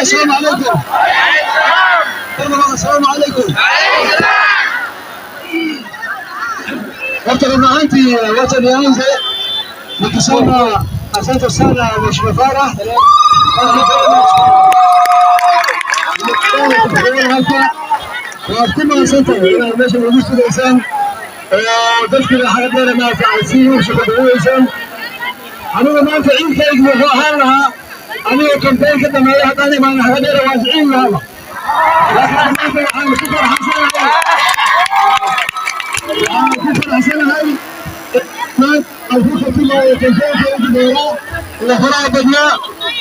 السلام عليكم. السلام عليكم. Horta run ahaantii, wacha nianze nikisema asante sana, Mheshimiwa Farah. Halka waad ku mahadsantahay inaad meesha nagu sugaysaan oo dadkina Xagadheere maarata aad si u soo dhaweysaan. Aniga maanta ciilkaygu wuxuu ahaan lahaa, aniga campaign ka dhameeya haddaan imaan Xagadheere waan ciil lahaa, laakiin maanta waxaan ku faraxsanahay maanta aan ku khatimayo campaign-kaygu dheeraa ee faraha badnaa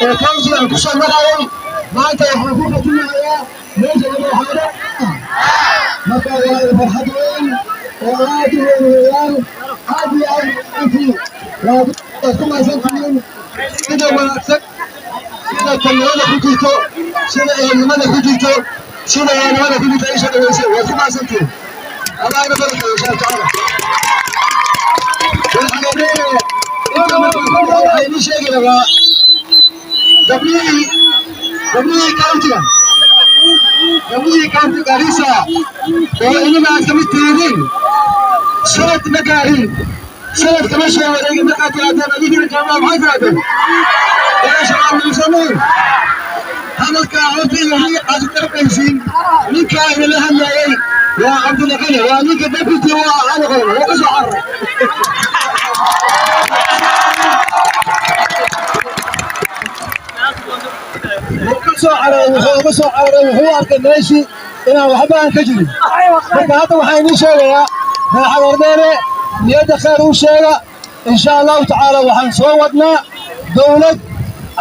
ee county aan ku soo marayay. Maanta waxaan ku khatimayaa meesha lagu xaadho. Marka waa farxad weyn oo aad u weyn weeyaan. Aad iyo aad intii waad ku mahadsantihiin sida wanaagsan, sida taliyada ku jirto, sida ehelnimada ku jirto, sida ehelnimada ku jirto isha dhaweysay. Waad ku mahadsantihiin. Allah ina barakeeyo, insha Allah tacaala. Waxaa inii sheegi rabaa gabdhihii county Garissa oo inaga aad kamid tihiin, sanad ma gaarin, sanad kama soo wareegin. Markaad tirahdeen adinkina gabdhaha, maxay tirahdeen? Inaa hadalka horta inay aad garbaysiin. Ninkaa idinla hadlayay waa Cabdulqani, waa ninka deputy waa Cali Qoran wuu ka soo cararay. Wuu ka soo cararay, wuxuu uga soo cararay wuxuu arkay meeshii inaan waxba aan ka jirin. Marka hadda waxaan idiin sheegayaa, reer Xagardheere, niyadda khayr u sheega. Insha Allahu tacaala waxaan soo wadnaa dowlad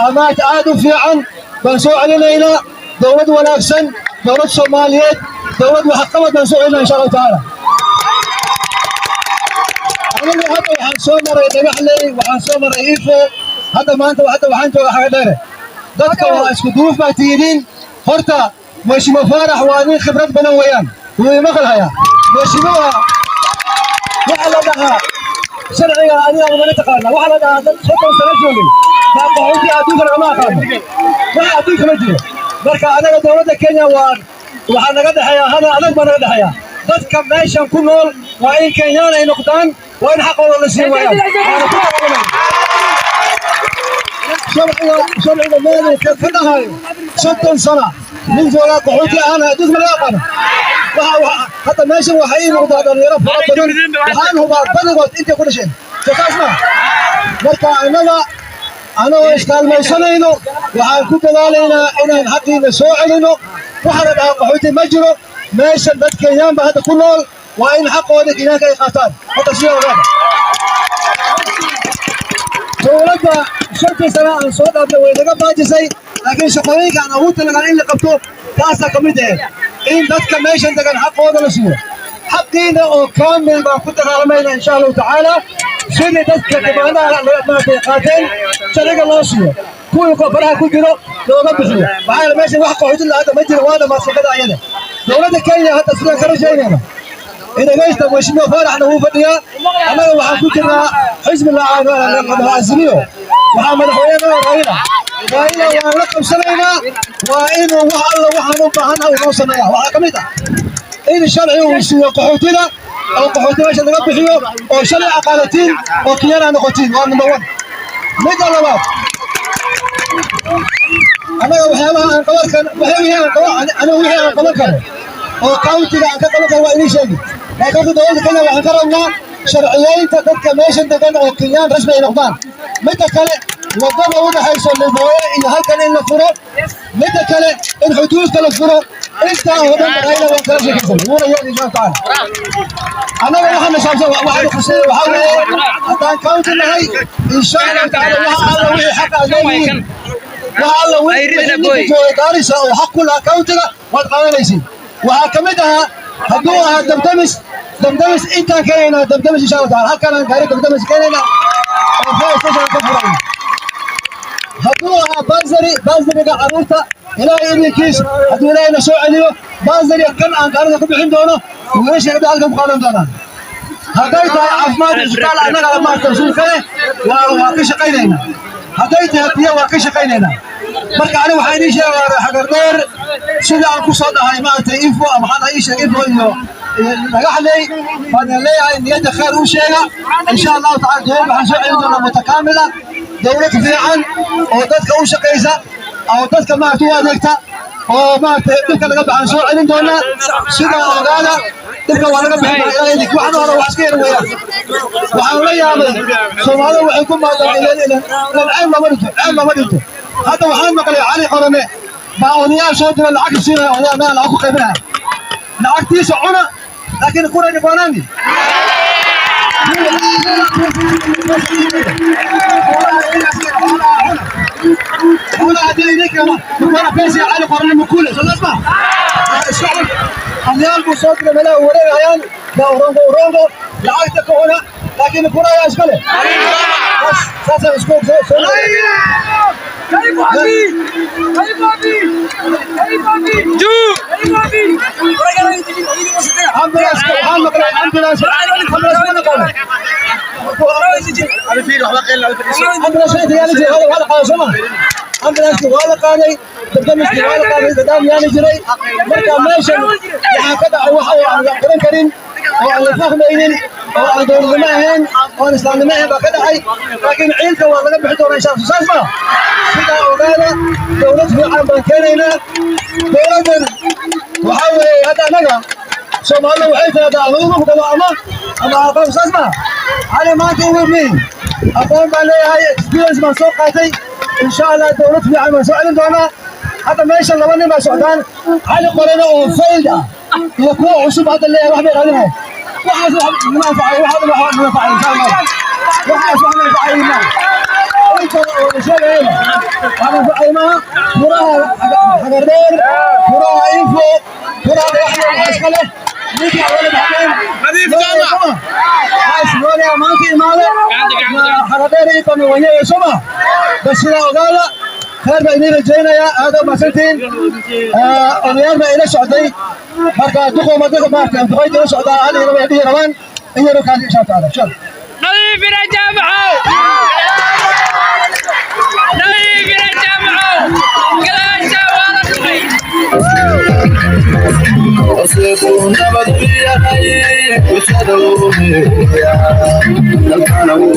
amaad aad u fiican baan soo celinaynaa, dowlad wanaagsan, dowlad Soomaaliyeed, dowlad waxqabad baan soo celinaa, insha Allahu tacaala. Anigu hadda waxaan soo maray Dhagaxley, waxaan soo maray Ifo, hadda maanta hadda waxaan joogaa Xagadheere. Dadka waa isku duuf baa tihidiin. Horta Mheshimiwa Faarax waa nin khibrad badan weeyaan, wuu imaqalhayaa. Mheshimiwa, waxa la dhahaa sharciga adiga mana taqaana. Waxa la dhahaa dad 30 sano joogay baa qaxoontii adduunka lagama aqaano, waxa adduunka ma jiro. Marka anaga dowladda Kenya waa waxaa naga dhexeeya hadal adag baa naga dhexeeya. Dadka meeshan ku nool waa in Kenyaan ay noqdaan, waa in xaqooda la siin waayaan. Waana ku dagaalamay sharciga meeluu ka dhahayo 30 sana nin joogaa qaxooti ahaan adduunka laga aqaano. Waxa hadda meeshan waxaa ii muuqdaa dhalinyaro fara badan, waxaan hubaa badigood intay ku dhasheen. Saas ma marka annaga anagoo iskaalmaysanayno waxaan ku dadaalaynaa inaan xaqiina soo celino. Waxa la dhahaa qaxooti ma jiro meeshan, dad Kenyaan ba hadda ku nool, waa in xaqooda Kenyaanka ay qaataan. Hadda sida ogaada, dowladda 5-tii sana aan soo dhaafnay way naga baajisay, laakiin shaqooyinka aan ugu talagalay in la qabto taasaa ka mid ahayd in dadka meeshan degan xaqooda la siiyo. Xaqiina oo kaamil baan ku dagaalamayna, insha Allahu tacaala, sidii dadka dhibaanaha maaragtay qaateen sharciga loo siiyo, kuwii faraha ku jiro looga bixiyo. Maxaa yeele meeshan wax qaxooti la hadda ma jiro, waa dhammaad shaqada ayada. Dowladda Kenya hadda sidaan ka rajaynayna inagaysta. Mheshimiwa Faaraxna wuu fadhiyaa. Annaga waxaan ku jirnaa xisbi Azimio, waxaa madaxweyne Raila. Raila waan la qabsanaynaa, waa inuu wax alla waxaan u baahannahay uu noo sameeyaa. Waxaa ka mid ah in sharci uu siiyo qaxootida oo qaxooti meesha laga bixiyo oo sharci aqaalatiin oo Kenyana noqotiin, waa number one. Midda labaad, annaga waxyaabaha aan qaban kar wixii aan qaban, aniga wixii aan qaban karo oo county-ga aan ka qaban karo waa idiin sheegi, laakiin horta dowladda Kenya waxaan ka rabnaa sharciyeynta dadka meeshan degan oo Kenyaan rasmi ay noqdaan. Midda kale, wadada u dhaxayso Libooye iyo halkan in la furo. Midda kale, in xuduudka la furo. Intaa oo dhan Raila waan kala sheekaysan, wuuna yeeli, insha Allah tacaala. Annaga waxaana saabsan waxaanu khuseeya waxaa weeye haddaan county nahay, insha Allah tacaala, waxa alla wixii xaqa aad leeyihiin, waxa alla wixii ninka joogay Gaarisa oo xaq ku lahaa county-ga waad qaadanaysiin. Waxaa ka mid ahaa hadduu ahaa dabdamis, dabdamis intaan keenaynaa dabdamis, insha Allah taala. Halkaan aan gaari dabdamis keenaynaa oo fire station aan ka furayna. Bursary, bursaryga carruurta, Ilaahay idinkiis hadduu Ilaahayna soo celiyo, bursary kan aan gaalada ku bixin doono, wiilasha gabdhaha halkan ku qaadan doonaan. Hadday tahay caafimaad, isbitaal, annaga maarta mas-uulka leh, waa ka shaqaynaynaa. Hadday tahay biyo, waa ka shaqaynaynaa. Marka aniga waxaa idiin sheegaa, Xagardheer, sida aan ku soo dhahay maaragtay Ifo ama maxaa ii sheeg Ifo iyo Dhagaxley, baan leeyahay niyadda khayr u sheega. Insha Allahu tacala dowlad waxaan soo celin doonaa mutakaamila, dowlad fiican oo dadka u shaqaysa oo dadka maaragtay u adeegta oo maaragtay dhibka laga baxaan soo celin doonaa. Sidaa ogaada, dhibka waa laga bixin doonaa ilaa idinka. Waxaan hore wax iska yar weeyaan. Waxaan la yaabay Soomaalida waxay ku maadaan ilan ceeb lama dhinto, ceeb lama dhinto. Hadda waxaan maqlay Cali Qorane baa odayaal soo dira, lacag siinaya odayaal, meel lacag ku qaybinaya. Lacagtiisa cuna, laakiin kura ni kwa nani? Kura haddii idinka mkoona pesa ya Cali Qorane mukule soo lasma shacab. Odayaal buu soo diray, meelaha wareegayaan baa urongo urongo lacagta ka cuna, laakiin kura ayaa iska leh. Bas saasaan isku soo. Karibu Abi! Karibu Abi! Karibu Abi! Karibu Abi! Ambulance waxaan maqlay, ambulance, ambulance ma naqaano. Ambulance inta yaali jiray hada waa la qaaday, soo ma? Ambulance waa la qaaday, dabdamiskii waa la qaaday, dadaam yaali jiray. Marka meeshan waxaa ka dhacay wax oo aan la qaban karin oo aan la fahmaynin oo aan dowladnimo ahayn oo aan islaamnimo ahayn baa ka dhacay, laakiin ciilka waa laga bixi doonaa insha Allah. Saas ma sidaa ogaada, dowlad fiican baan keenaynaa. Dowladdan waxaa weeye hadda annaga Soomaalida waxay tiraahdaa ama udub qabo ama aqoon, saas ma? Cali maanta ugu mihin aqoon baan leeyahay, experience baan soo qaatay. Insha Allah dowlad fiican baan soo celin doonaa. Hadda meesha laba nin baa socdaan, Cali Qorane oo failed ah iyo kuwa cusub hadda leeyahay wax bay raadinaya. Waxaas wax nama anfacay, waxaas wax nama anfacay insha Allah, waxaas wax nama anfacay ma inta oo la sheegayaba wax anfacay maaha. Furaha Xagardheer, furaha Ifo, furaha Dhagaxle waxaa iska leh ninka wala baxeen Nadiif Jaamac. Maanta imaade Xagardheer iko ni wenyewe soma. Bas sidaa ogaada, khayr baa idiin rajaynayaa. Aad u mahadsantihiin. Odayaal baa ila socday, marka duqoma duqa maarta duqayda ila socdaa hal iyo laba ay dhihi rabaan in yaro kaasi insha Allah taala insha Allah. نظيف يا جامعة، نظيف يا جامعة، قلاشة ولا دقي. Nabad yahay bulshada uu dalkana uu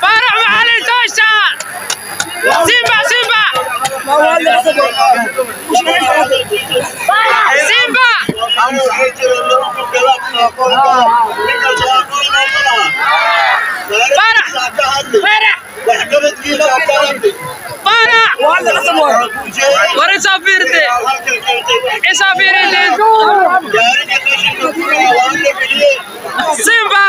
فرح معلي توشة، سيمبا سيمبا سيمبا. فرح فرح فرح ورا سافرتي سافرتي سيمبا.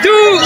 Two.